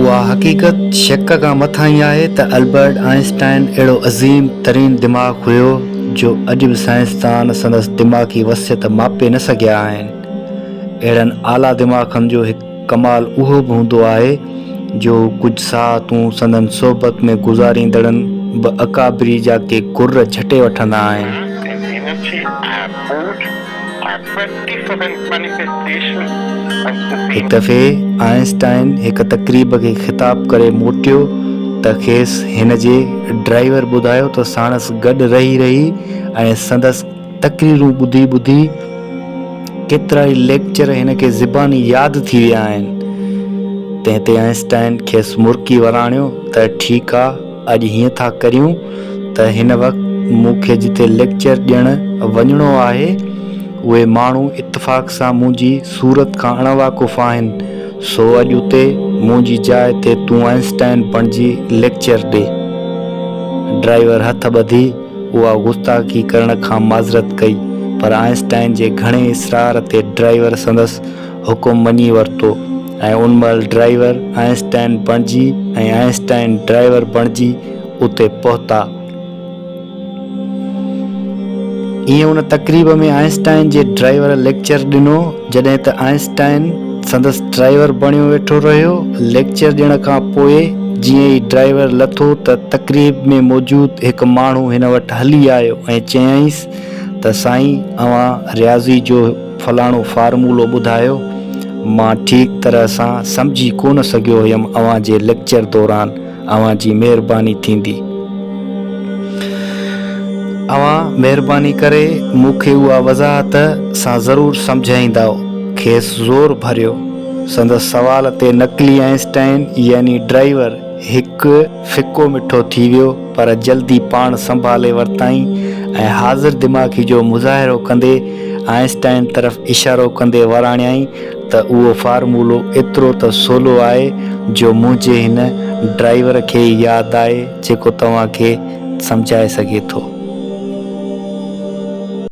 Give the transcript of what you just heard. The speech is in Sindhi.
اها حقيقت شڪ کان مٿانهين آهي ته البرٽ آئنسٽائن اهڙو عظيم ترين دماغ هيو جو اڄ به سائنسدان سندس دماغي وسعت ماپي نه سگهيا آهن. اهڙن اعليٰ دماغن جو هڪ ڪمال اهو به هوندو آهي جو هو ڪجهه ساعتون سندن صحبت ۾ گذاريندڙن به اڪابري جا ڪي گر جهٽي وٺندا آهن. هڪ دفعي آئنسٽائن هڪ تقريب کي خطاب ڪري موٽيو ته کيس هن جي ڊرائيور ٻڌايو ته ساڻس گڏ رهي رهي ۽ سندس تقريرون ٻڌي ٻڌي ڪيترائي ليڪچر هن کي زباني ياد ٿي ويا آهن. تنهن تي آئنسٽائن کيس مرڪي وراڻيو ته ٺيڪ آ اڄ هيئن ٿا ڪريون ته هن وقت مون کي جتي ليڪچر ڏيڻ وڃڻو آهي، اهي ماڻهو اتفاق سان منهنجي صورت کان اڻواقف آهن، سو اڄ اتي منهنجي جاء تي تون آئنسٽائن بڻجي ليڪچر ڏي. ڊرائيور هٿ ٻڌي اها گستاخي ڪرڻ کان معذرت ڪئي، پر آئنسٽائن جي گهڻي اصرار تي ڊرائيور سندس حڪم مڃي ورتو ۽ ان مهل ڊرائيور آئنسٽائن بڻجي ۽ آئنسٽائن ڊرائيور بڻجي اتي پهتا. ايئن ان تقريب ۾ آئنسٽائن جي ڊرائيور ليڪچر ڏنو، جڏهن ته آئنسٽائن سندس ڊرائيور بڻيو ويٺو رهيو. ليڪچر ڏيڻ کان پوء جيئن ئي ڊرائيور لٿو ته تقريب ۾ موجود هڪ ماڻهو هن وٽ هلي آيو ۽ چيائينس ته سائين اوهان رياضي جو فلاڻو فارمولو ٻڌايو، مان ٺيڪ طرح سان سمجهي ڪونه سگهيو هيم اوهان جي ليڪچر دوران اوهان جي مهرباني ٿيندي. اوهان مهرباني ڪري مون کي اها وضاحت سان ضرور سمجهائيندائو. کيس زور ڀريو. سندس سوال تي نقلي آئنسٽائن يعني ڊرائيور هڪ ڦڪو مٺو ٿي ويو پر جلدي پاڻ سنڀالي ورتائين ۽ حاضر دماغي جو مظاهرو ڪندي آئنسٽائن طرف اشارو ڪندي وراڻيائين ته اهو فارمولو ايترو ته سولو آهي جو منهنجي هن ڊرائيور کي ئي ياد آهي جيڪو توهان کي سمجهائي سگهي ٿو.